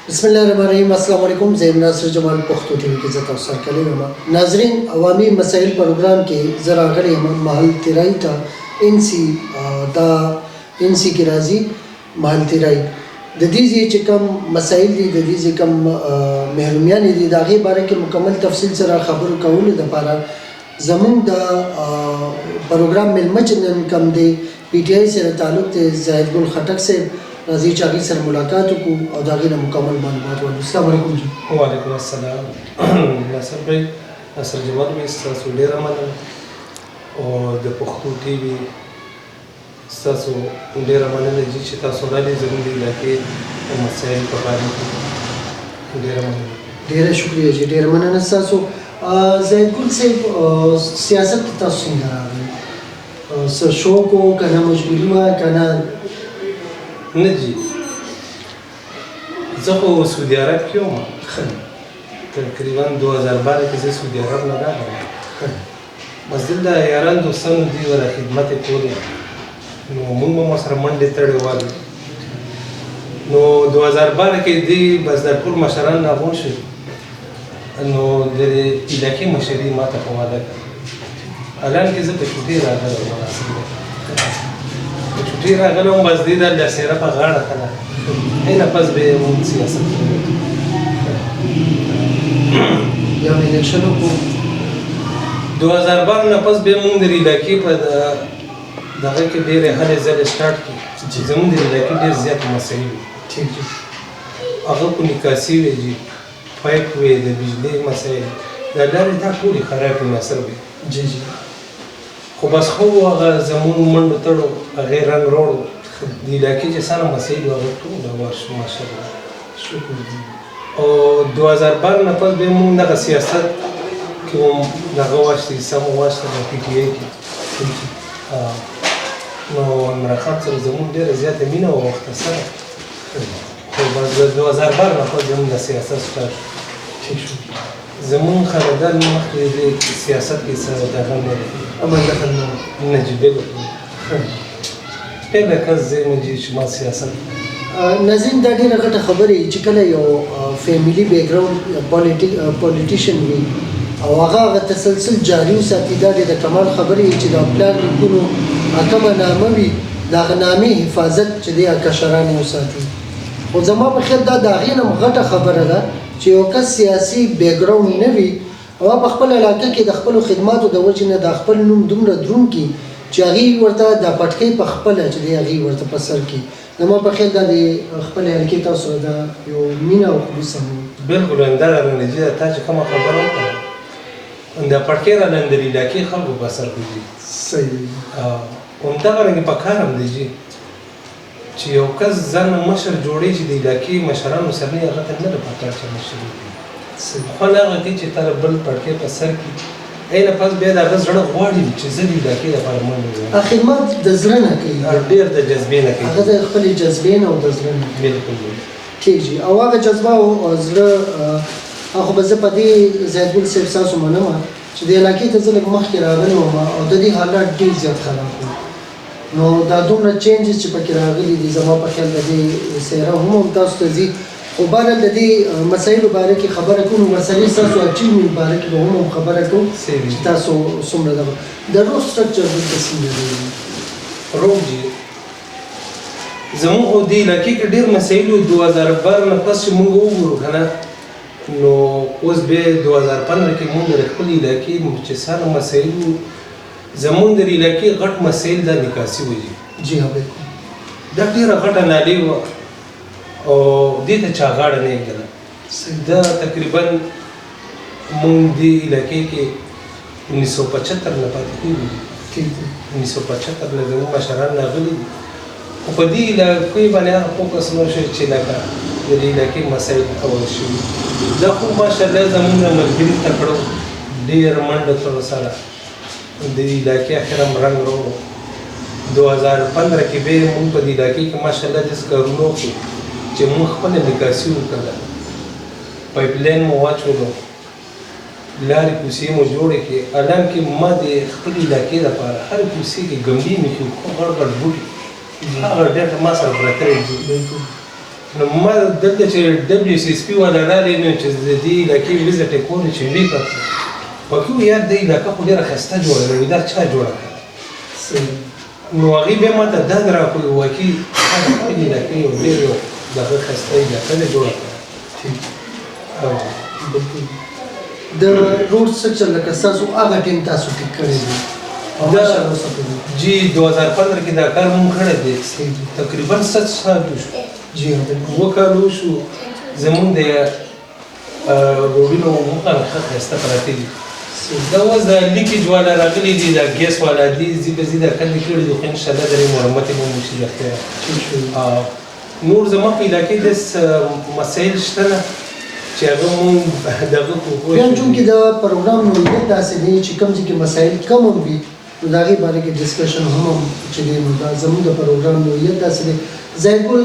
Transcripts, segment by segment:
بسم الله الرحمن الرحیم. السلام علیکم. زه یم ناصر جمال، پښتو ټي وي کې زه تاسو سره کلی یم. ناظرین، عوامي مسایل پروګرام کې زه راغلی یم محل تیرای ته، ان سي، دا ان سي کې راځي محل تیرای. د دې ځای چې کوم مسایل دي، د دې ځای کوم محرومیان دي، د هغې باره کې مکمل تفصیل سره خبرو کولو دپاره زمونږ د پروګرام مېلمه چې نن کوم دی، پي ټي آی سره تعلق دی، زاهد ګل خټک صاحب. راځي چې هغې سره ملاقات وکړو او د هغې نه مکمل معلومات ورکړو. السلام علیکم جی. وعلیکم السلام ناصر بھائی، ناصر جمال بھائی، ستاسو ډیره مننه او د پښتو ټي وي ستاسو ډیره مننه جی چې تاسو راغلي زموږ د علاقې د مسایل په باره کې. ډیره مننه. ډیره شکریه جی، ډیره مننه ستاسو. زاهد ګل صاحب، سیاست ته تاسو څنګه راغلي؟ څه شوق و که نه مجبوري وه که نه؟ نه جی، زه خو سعودي عرب کې وم. تقریبا 2012 کې زه سعودي عرب نه راغلم. بس دلته یاران دوستانو دوی ولا خدمت یې کولې، نو موږ به ورسره منډې تړې والې. نو 2012 کې دوی بس دا ټول مشران راغونډ شو، نو د علاقې مشري ما ته حواله کړه. الان کې زه په چوټۍ راغلی وم، په چوټۍ راغلی وم. بس دوی دا لاسیره په غاړه کړه، هله پس به یې موږ سیاست کوو. یو الیکشن وکړو. 2012 نه پس بیا موږ د علاقې په دغه کې ډېرې هلې ځلې سټارټ کړې چې زموږ د علاقې ډېر زیات مسایل وي. ټیک جی. هغه کو نکاسي وي جی، پایپ وي، د بجلۍ مسایل، د لارې دا ټولې خرابې ناصر وي. جی جی. خو بس خو هغه زموږ منډو تړو هغې رنګ راوړو، د علاقې چې څنګه مسایل وو هغه ټول هوار شو، ماشاءالله. شکر دی. او 2012 نه پس بیا موږ دغه سیاست کې هم دغه واخیسته، حصه مو واخیسته د پي ټي آی کې. نو عمران خان سره زموږ ډېره زیاته مینه وه وخته سره. خو بس د 2012 نه پس زموږ د سیاست سټارټ شو. ټیک شو. زموږ خاندان مخکې د سیاست کې څه دغه نه دی. عمل دخل نه و. نه جي، بالکل پهله کس زه یم جي چې ما سیاست ناظرین، دا ډیره غټه خبره چې کله یو فیملی بیکګراوند پولیټیشن وي او هغه هغه تسلسل جاري وساتي، دا ډېره کمال خبره چې د پلار نیکونو کومه نامه وي، د هغه نامې حفاظت چې دی کشران یې وساتي. خو زما په خیال دا د هغې نه هم غټه خبره ده چې یو کس سیاسي بیکګراوند نه وي او په خپل علاقه کې د خپلو خدماتو د وجې نه د خپل نوم دومره دروند کړي چې هغې ورته د پټکۍ په خپله چې دی هغې ورته په سر کړي. زما په خیال دا د خپلې حلقې تاسو سره دا یو مینه او خلوص هم وي. بالکل همدغه رنګ جي، تا چې کومه خبره وکړه، دا پټکۍ را لاندې د علاقې خلکو په سر کوي. صحیح. همدغه رنګ په کار هم دی جي چې یو کس ځان مشر جوړوي چې د علاقې مشرانو سره نه، هغه ته نه ده پکار چې مشر وکړي. خوند هغه کوي چې تر بل پټکی په سر کړي، هله پس بیا د هغه زړه غواړي چې زه د علاقې لپاره منډه ووهم. خدمت د زړه نه کوي. ډېر د جذبې نه کوي. هغه د خپلې جذبې نه او د زړه نه کوي. بالکل. ټیک جي. او هغه جذبه او زړه خو به زه په دې زاهد ګل صاحب ستاسو منم چې د علاقې ته زه لږ مخکې راغلی وم او د دې حالات ډېر زیات خراب وو. نو دا دومره changes چې پکې راغلي دي، زما په خیال د دې څهره هم هم تاسو ته ځي. خو بهرحال د دې مسایلو باره کې خبره کوو، نو ورسرې ستاسو achievement باره کې به هم هم خبره کوو چې تاسو څومره دغه د road structure دلته څنګه دی؟ روډ جي، زموږ خو دې علاقې کې ډېر مسایل وو. 2012 نه پس چې موږ وګورو که نه، نو اوس بیا 2015 کې موږ د خپلې علاقې چې څنګه مسایل وو، زموږ د علاقې غټ مسایل دا نکاسي وو جي. جی ها بالکل. دا ډېره غټه نالۍ وه او دې ته چا غاړه نه ایږدله. دا تقریبا موږ دې علاقې کې 1975 نه پاتې کېږو. ټیک دی. 1975 نه زموږ مشران راغلي دي، خو په دې علاقې باندې هغه focus نه شو چې لکه د دې علاقې مسایل اول شوي. دا خو ماشاءالله زموږ ملګري تکړه وو، ډېر منډه تړو سره د دې علاقې اخر هم رنګ راوړو. 2015 کې بیا موږ په دې علاقې کې ماشاءالله داسې کارونه وکړو چې موږ خپله نکاسي وکړله، پایپ لاین مو واچولو، لارې کوڅې مو جوړې کړې. الان کې ما د خپلې علاقې لپاره هر کوڅې کې ګملې مې کړي، خو غټ غټ بوټي هغه ډېر ما سره پراته دي. بالکل. نو ما دلته چې ډبلیو سي اس پي والا راغی، نو چې د دې علاقې visit یې کولې، چې ویې کتل، پکې وویل یار دې علاقه خو ډېره ښایسته جوړه ده، وایي دا چا جوړه کړه؟ نو هغې بیا ما ته داد راکړ، واقعي د خپلې علاقې یو ډېر یو دغه ښایسته علاقه ده جوړه کړه. بالکل. د road structure لکه ستاسو هغه ټیم تاسو ټیک کړی دی او ماشاءالله اوس په دې جی 2015 کې دا کار مونږ کړی دی، تقریبا 7 سال وشو. جی بالکل. 7 کال وشو. زمونږ د روډونو مخه ښه ښایسته پراته دي. دا اوس د leakage والا راغلي دي، دا ګیس والا دي، ځي به ځي دا کندې کړي دي، خو انشاءالله درې مرمت یې هم وشي د خیره. نور زما په علاقې داسې مسایل شته نه چې هغه مونږ دغه کو. بیا چونکې دا پروګرام نوعیت داسې دی چې کوم ځای کې مسایل کم هم وي، نو د هغې باره کې discussion هم چې دی، نو دا زموږ د پروګرام نوعیت داسې دی. زاهد ګل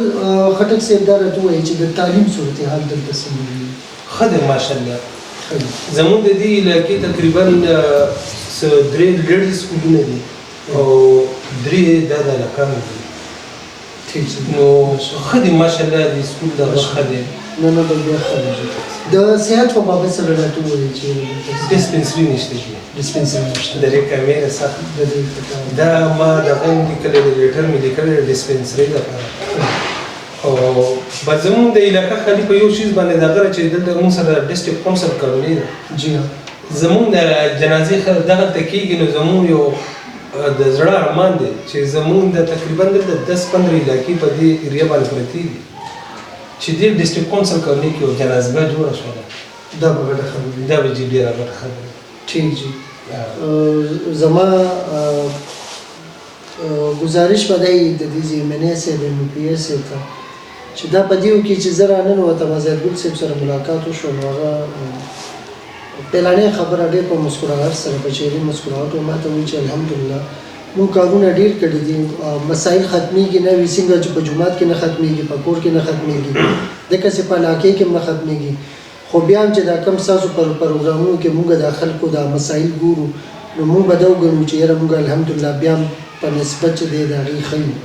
خټک صاحب دا راته ووایي چې د تعلیم صورتحال دلته څنګه دی؟ ښه دی ماشاءالله. زموږ د دې علاقې تقریبا څه 3 لوړ سکولونه دي او 3 دا د هلکانو دي. نو ښه دی ماشاءالله، د سکول دغه ښه دی. نه نه، بل بیا ښه دی. د صحت په بابت سره راته ووایي چې dispensary نشته جي. dispensary نشته. د دې کمې ده سخت. د دې کمې. دا ما دغه هم لیکلی دی، letter مې لیکلی دی dispensary لپاره. او بس زموږ د علاقه خالي په یو شیز باندې دغه چې دلته موږ سره district council colony ده. جی ها. زموږ د جنازې دغلته کېږي، نو زموږ یو د زړه ارمان دی چې زموږ د تقریبا دلته 10-15 علاقې په دې area باندې پرتې دي چې دې district council colony کې یو جنازګاه جوړه شوه. دا به غټه خبره وي. دا به جي ډېره غټه خبره وي. ټیک جی. زما ګزارش به دی د دې ځای ایم این ای صاحب، ایم پي ای صاحب ته چې دا په دې کې چې زه راننوتم، زاهد ګل صاحب سره ملاقات وشو، نو هغه پلانې خبره ډېر په مسکراهټ سره، په چهرې مسکراهټ ما ته وویل چې الحمدلله موږ کارونه ډېر کړي دي، مسایل ختمېږي نه وي، څنګه چې په جومات کې نه ختمېږي، په کور کې نه ختمېږي، دغسې په علاقې کې هم نه ختمېږي، خو بیا هم چې دا کم ستاسو پر پروګرامونو کې موږ د خلکو دا مسایل ګورو، نو موږ به دا وګڼو چې یاره موږ الحمدلله بیا هم په نسبت چې دی د هغې ښه یو.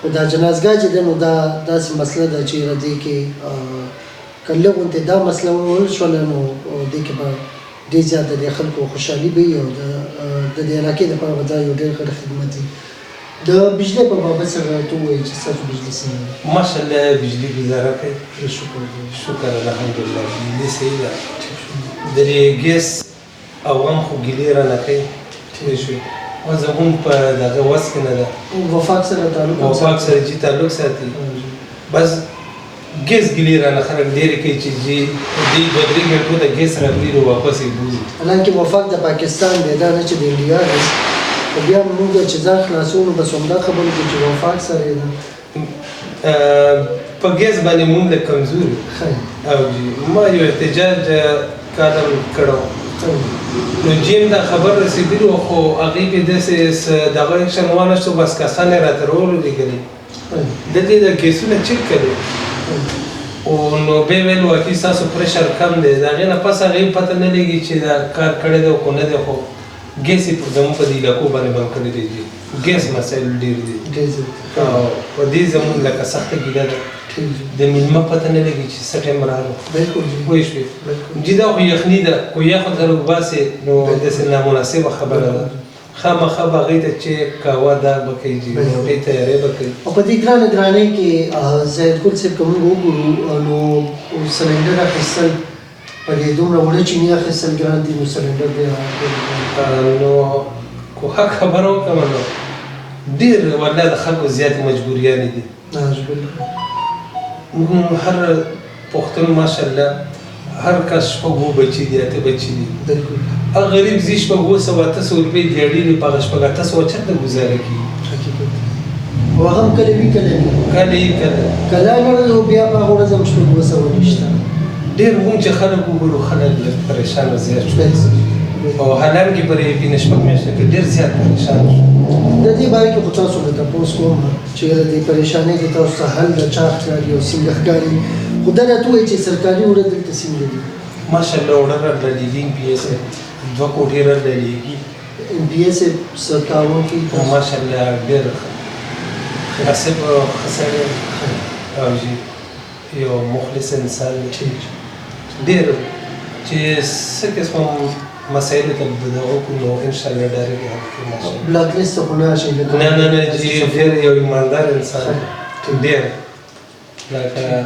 خو دا جنازګاه چې ده، نو دا داسې مسله ده چې یاره دې کې که لږ غوندې دا مسله وویل شوله، نو دې کې به ډېر زیات د دې خلکو خوشحالي به وي او د دې علاقې دپاره به دا یو ډېر غټ خدمت وي. د بجلۍ په بابت سره راته ووایي چې ستاسو بجلي څنګه ده؟ ماشاءالله بجلي ګزاره کوي. شکر دی. شکر الحمدلله بجلي صحیح ده. د دې ګیس عوام خو ګیلې رانه کوي، پوه شوې، او زموږ په دغه وس کې نه ده. وفاق سره تعلق هم وفاق ساتي. سره جي تعلق ساتي. بس ګیس ګیلې رانه خلک ډېرې کوي چې جي دې 2-3 ګنټو ته ګیس راغلي نو واپس یې بوځي. حالانکه وفاق د پاکستان دی، دا نه چې د انډیا دی، خو بیا موږ چې ځان خلاصوو نو بس همدا خبره کوو چې وفاق سره یې ده. په ګیس باندې موږ لږ کمزور یو. او جي ما یو احتجاج کالم کړو، نو جیم دا خبر رسېدلي وو، خو هغې کې داسې دغه اکشن وانه شو، بس کسان یې راته راولېږلي، دلته یې د ګیسونه چک کړي او نو بیا ویل واقعي ستاسو pressure کم دی. د هغې نه پس هغې پته نه لګي چې دا کار کړی دی او که نه دی، خو ګیس یې زموږ په دې علاقو باندې بند کړی دی جي. ګیس مسایل ډېر دي. ډېر زیات. او په دې زموږ لکه سخته ګیله ده. د میلمه پته نه لګي چې څه ټایم راغلو. بالکل جی. پوه شوې؟ جي دا خو یخني ده، که یخ ورته وباسې نو داسې نامناسبه خبره ده. خامخا به هغې ته چې قهوه دا به کوي جي، ډوډۍ تیاری به کوي. او په دې ګرانه ګرانۍ کې زاهد ګل صاحب که موږ وګورو نو سلنډر اخیستل په دې دومره وړه چیني اخیستل ګران دي، نو سلنډر بیا ډېر ګران دی. نو که حق خبره وکړم نو ډېر والله د خلکو زیاتې مجبوریانې دي. موږ هر پښتون ماشاءالله هر کس شپږ اووه بچي دي، 8 بچي دي. هغه غریب ځي شپږ اووه سوه اته سوه روپۍ دیاړي لري، په هغه شپږ اته سوه چېرته ګزاره کېږي؟ حقیقت. او هغه هم کله وي کله نه وي. کله یې کله. کله نه وي، بیا په هغه ورځ هم شپږ اووه سوه نشته. ډېر موږ چې خلک وګورو خلک لږ پریشان او زیات شو. او حالانکه پرې پنځه شپږ میاشتو کې ډېر زیات پریشان شو. د دې باره کې خو تاسو له تپوس کوم چې د دې پریشانۍ د تاسو څه حل د چا ښکاري او څنګه ښکاري، خو دا راته ووایي چې سرکاري اوړه دلته څنګه دي؟ ماشاءالله اوړه راله لېږي، ایم پي ایس 2 کوټې راله لېږي. ایم پي ایس څه تعاون کوي تاسو؟ ماشاءالله ډېر ښه. آصف ښه سړی دی. او جي. یو مخلص انسان دی، ډېر چې څه قسمه مسایلو ته به دغه وکړو نو انشاءالله ډایرکټ یې حل کړي. ماشاءالله. بلاک لیست خو نه شي لکه؟ نه نه نه جی، ډېر یو ایماندار انسان دی، ډېر لکه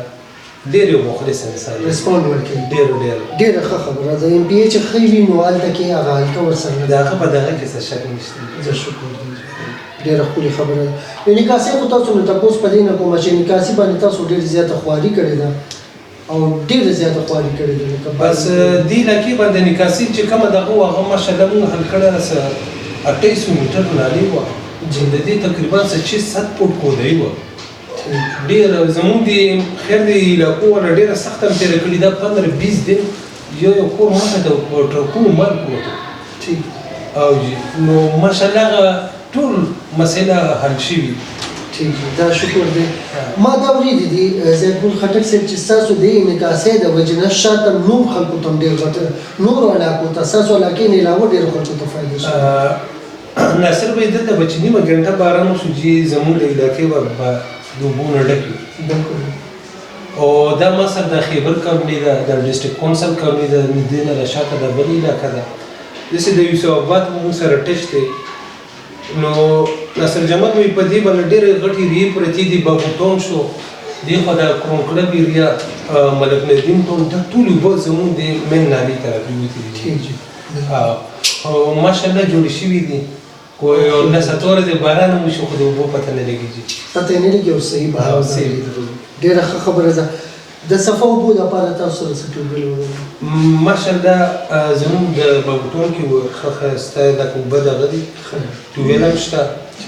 ډېر یو مخلص انسان دی. ریسپونډ ورکوي. ډېر ډېر. ډېره ښه خبره ده. ایم پي ای چې ښه وي نو هلته کې هغه حلقه ورسره د هغه په دغه کې څه شک نشته. زه شکر دی، ډېره ښکلې خبره ده. نکاسي خو تاسو نه تپوس په دې نه کوم چې نکاسي باندې تاسو ډېر زیاته خواري کړې ده او ډېره زیاته خواري کړې ده لکه بس دې علاقې باندې نکاسي چې کومه دغه وه هغه ماشاءالله موږ حل کړې ده. څه 28 میټر نالۍ وه چې د دې تقریبا څه 6-7 فوټ کودۍ وه. ډېر زموږ د خیر د علاقو والا ډېره سخته هم تېره کړې ده. 15-20 دن یو یو کور مخې ته په ټرکونو مال پروت و. او جی نو ماشاءالله هغه ټول مسایل حل شوي. ټیک، دا شکر دی. ما دا اورېدلي دي زید ګل خټک صاحب چې ستاسو د انعکاسۍ د وجې نه شاته نور خلکو ته هم ډېر غټ، نورو علاقو ته، ستاسو علاقې نه علاوه ډېرو خلکو ته فایده شوه. ناصر بھائی، دلته به چې نیمه ګنټه باران وشو جي زموږ د علاقې به د اوبو نه ډک وي. او دا ما سره د خیبر کالوني ده، د ډسټرکټ کونسل کالوني ده، دې نه د شاته د بلې علاقه ده، داسې د یوسف اباد موږ سره ټچ دی. نو ناصر جمال وایي په دې باندې ډېرې غټې ریې پرتې دي. بابو ټاون شو، دې خوا د کرون کلب ایریا، ملک ندیم ټاون، دا ټولې اوبه زموږ د مین نالې ته راپرېوتې دي. او ماشاءالله جوړې شوي دي. کو یو لس اته ورځې باران هم وشي خو د اوبو پته نه لګېږي. پته یې نه لګي او صحیح بهاو. صحیح. ډېره ښه خبره ده. د صفا اوبو دپاره تاسو سره څه ټیوبویل وغیره؟ ماشاءالله زموږ د بابو ټاون کې ښه ښایسته لکه اوبه دغه دي، ټیوبویل هم شته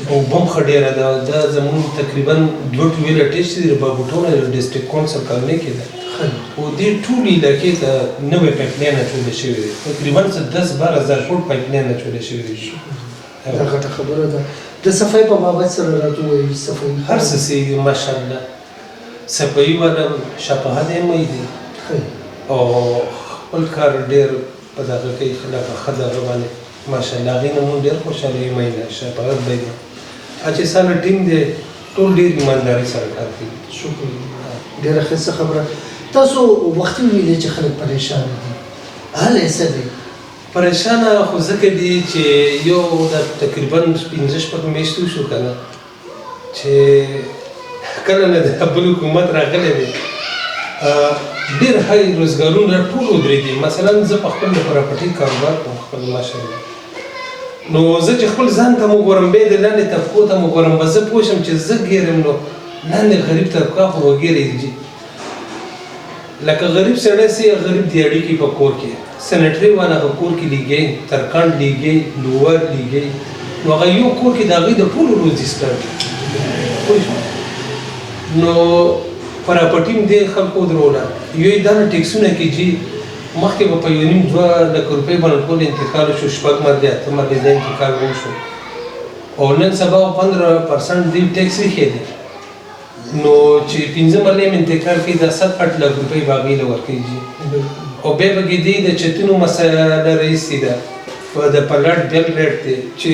او اوبه هم ښه ډېره ده. دا زموږ تقریبا دوه ټیوبویل اټیچ دي د بابو ټاون او ډسټرکټ کونسل کالونۍ کې ده. او دې ټولې علاقې ته نوې پایپ لاین اچول شوې دی، تقریبا څه 10-12 هزار فوټ پایپ لاین اچول شوی دی. دا غټه خبره ده. د صفای په بابت سره راته ووایئ، صفای؟ هر څه صحیح دي ماشاءالله. صفایي والا شپهه دی مې دي او خپل کار ډېر په دغه کوي، لکه ښه دغه باندې ماشاءالله هغې نه مونږ ډېر خوشحاله یو. مې نه شپهت دی چې ساله ټیم دی ټول ډېر ایمانداري سره کار کوي. شکر، ډېره ښه خبره. تاسو وختي ویلې چې خلک پریشان دي، حل یې څه دی؟ پریشانه خو ځکه دي چې یو دا تقریبا 5-6 میاشتې وشو که نه چې کله نه د بل حکومت راغلی دی، ډېر های روزګارونه ټول ودرېدي. مثلا زه په خپل د پراپرټي کاروبار کوم خپل ماشاءالله، نو زه چې خپل ځان ته وګورم بیا د لاندې طبقو ته وګورم به زه پوه شم چې زه ګیرم نو لاندې غریب طبقه خو وګیرې دي. لکه غریب سړی سي غریب دیاړي کې په کور کې سنټري والا په کور کې لیږي، ترکاڼ لیږي، لوور لیږي، نو هغه یو کور کې د هغوی د ټولو روزي سټارټ پوه شو. نو پراپرټي هم دې خلکو ودروله. یو یې دا نه ټیکسونه کې جي مخکې به په 1.5-2 لک روپۍ باندې ټول انتقال وشو، 6 مرلې 8 مرلې دا انتقال وشو، او نن سبا 15% دې ټیکس ایښی دی. نو چې 5 مرلې هم انتقال کوي دا 7-8 لک روپۍ به هغې له ورکوي جي. او بیا به کې دې د چتونو مسله راایستې ده، په د پلاټ بل ریټ دی چې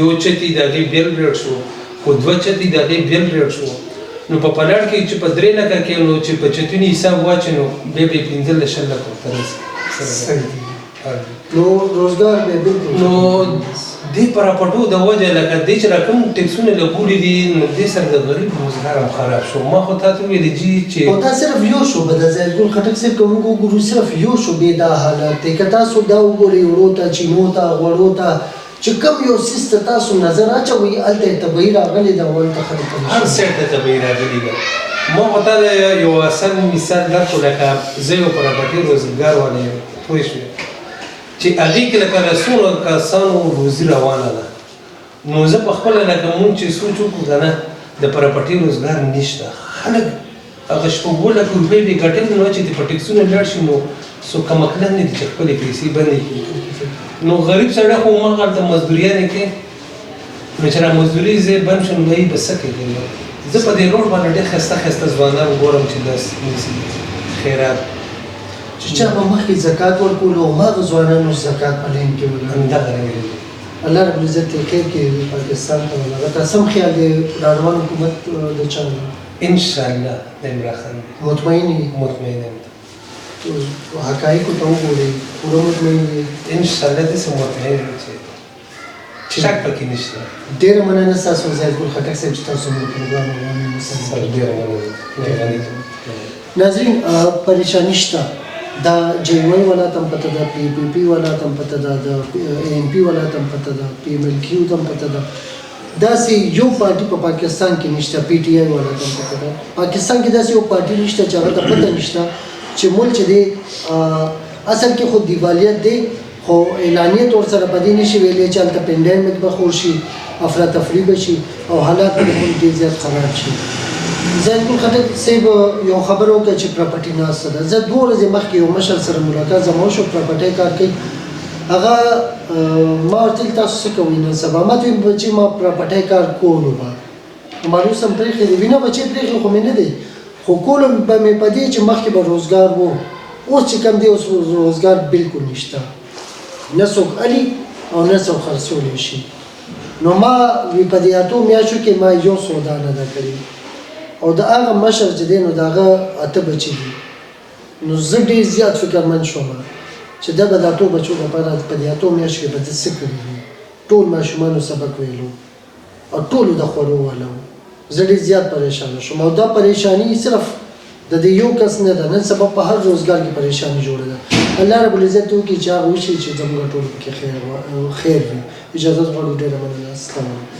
یو چتی د هغې بل ریټ شو، خو 2 چتی د هغې بل ریټ شو. نو په پلاټ کې چې په 3 لکه کې نو چې په چتونو حساب واچوي نو بیا به یې 15-20 لکه ورته رسي. نو روزګار به بالکل نو دې پراپرټو د وجه لکه دې چې رقم ټیکسونه لګولي دي نو دې سره د غریب روزګار هم خراب شو. ما خو تا ته وویل جي چې او دا صرف یو شعبه ده زید ګل خټک صاحب، که موږ وګورو صرف یو شعبې دا حالت دی. که تاسو دا وګورئ وړو ته، چینو ته، غوړو ته، چې کوم یو څیز ته تاسو نظر اچوئ هلته یې تبعي راغلې ده او هلته خلک پریشان هر سایډ ته تبعي راغلې ده. ما خو تا ته یو اصل مثال درکړو، لکه زه یو پراپرټي روزګار والا یم، پوه شوې چې هغې کې لکه د څومره کسانو روزي روانه ده. نو زه په خپله لکه مونږ چې سوچ وکړو که نه د پراپرټي روزګار نشته، خلک هغه 6 لکه روپۍ به یې ګټلې نو چې د په ټیکسونو لاړ شي نو څوک کم عقلان نه دي چې خپلې پیسې بندې کړي. نو غریب سړی خو هماغه هلته مزدوریانې کوي، نو چې را مزدوري ځای بند شو نو به یې به څه کوي؟ زه په دې روډ باندې ډېر ښایسته ښایسته ځوانان ګورم چې لاس نیسي خیرات، چې چا به مخکې زکات ورکولو هماغه ځوانان اوس زکات په لین کې ولاړ. همدغه رنګ دی. الله رب العزت یې خیر کړي پاکستان ته. هغه ته سم خیال دی را روان حکومت د چا دی؟ ان شاء الله د عمران خان دی. مطمئن یې؟ مطمئن یم. حقایقو ته وګورئ، پوره مطمئن یې؟ ان شاء الله داسې مطمئن یم چې شک پکې نشته. ډېره مننه ستاسو زاهد ګل خټک صاحب چې تاسو مو پروګرام عوامي سر ډېره مننه، مهرباني. ناظرین، پریشانی شته، دا جی وای والا ته هم پته ده، پی پی پی والا ته هم پته ده، د ای ان پی والا ته هم پته ده، پی ایم ایل کیو ته هم پته ده. داسې یو پارټي په پاکستان کې نشته، پی ټي آی والا ته هم پته ده، پاکستان کې داسې یو پارټي نشته چې هغه ته پته نشته چې ملک چې دی اصل کې خو دیوالیت دی، خو اعلانیت ورسره په دې نشي ویلی چې هلته پنډیمک به خور شي، افراتفري به شي او حالات به د ملک ډېر زیات خراب شي. زاهد ګل خټک صاحب یو خبره وکړه چې پراپرټي ناسته ده. زه 2 ورځې مخکې یو مشر سره ملاقات زما وشو، پراپرټۍ کار کوي. هغه ما ورته ویل تاسو څه کوئ نن سبا؟ ما ته ویل بچې ما پراپرټۍ کار کولو به ما اوس هم پرېښی دی. وینه بچې پرېښی خو مې نه دی، خو کولو به مې په دې چې مخکې به روزګار و، اوس چې کوم دی اوس روزګار بالکل نشته، نه څوک الي او نه څوک خرڅولی شي. نو ما وی په دې 8 میاشتو کې ما یو سودا نه ده کړې، او د هغه مشر چې دی نو د هغه 8 بچي دي. نو زه ډېر زیات فکرمند شوم چې ده به د 8 بچو لپاره په دې 8 میاشتو کې به ده څه کړي وي. ټول ماشومانو سبق ویلو او ټولو د خوړو والا وو. زه ډېر زیات پریشانه شوم، او دا پریشانی صرف د دې یو کس نه ده، نن سبا په هر روزګار کې پریشانی جوړه ده. الله رب العزت وکړي چې هغه وشي چې زموږ ټولو پکې خیر وي. اجازه غواړو، ډېره مننه. السلام علیکم.